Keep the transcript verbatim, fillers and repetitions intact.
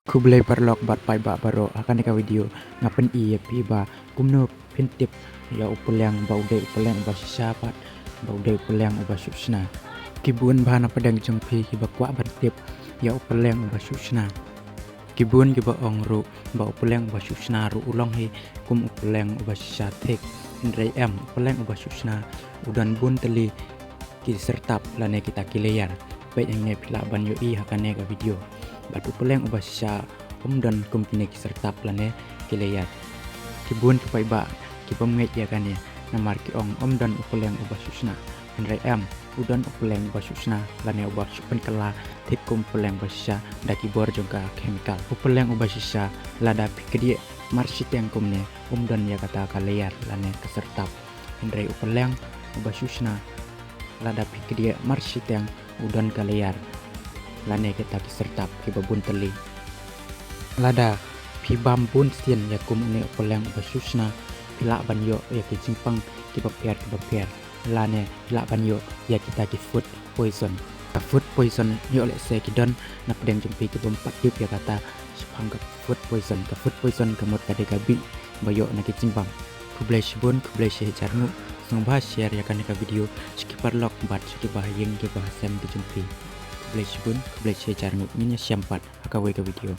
Khublei paralok bad paidbah baroh, ha kane ka video nga pyni ïa phi ba kumno phin tip ïa u pylleng ba u dei u pylleng uba shisha bad ba u dei u pylleng uba shuhshna. Ki bun bha na pdeng jong phi kiba kwah ban tip ïa u pylleng uba shuhshna. Ki bun kiba ong ruh ba u pylleng uba shuhshna ruh u long hi kum u pylleng uba shisha thik. Hynrei em, u pylleng uba shuhshna u don bun tylli ki syrtap lane kita ki layer. Peit hangne phi lah ban ïohi ha kane ka video. Bad u pylleng uba shisha um don kum kine ki syrtap lane ki layer. Ki bun ki paidbah ki bym ngeit ïa kane namar ki ong um don u pylleng uba shuhshna. Hynrei em, u don u pylleng uba shuhshna lane uba shu pynkylla thik kum u pylleng uba shisha da ki bor jong ka chemical. U pylleng uba shisha lada phi kdiah mar shiteng kumne um don ïa kata ka layer lane ka syrtap. Hynrei u pylleng uba shuhshna lada phi kdiah mar shiteng u don ka layer lane kita ki syrtap kiba bun tylli. Lada phi bam bun sien ïa kum une u pylleng uba shuhshna, phi lah ban ïoh ïa ki jingpang kiba pher kiba pher lane phi lah ban ïoh ïa kita ki food poison. Ka food poison ïoh lehse ki don na pdeng jong phi ki bym pat tip ïa kata shaphang ka food poison. Ka food poison ka mut ka dei ka bih ba ïoh na ki jingbam. Khublei shibun, khublei shihajar nguh. Sngewbha share ïa kane ka video sha ki paralok bad sha kiba ha ïing kiba ha sem ki jong phi. Khublei shibun, khublei shihajar nguh. Ngin ïashem pat ha kawei ka video.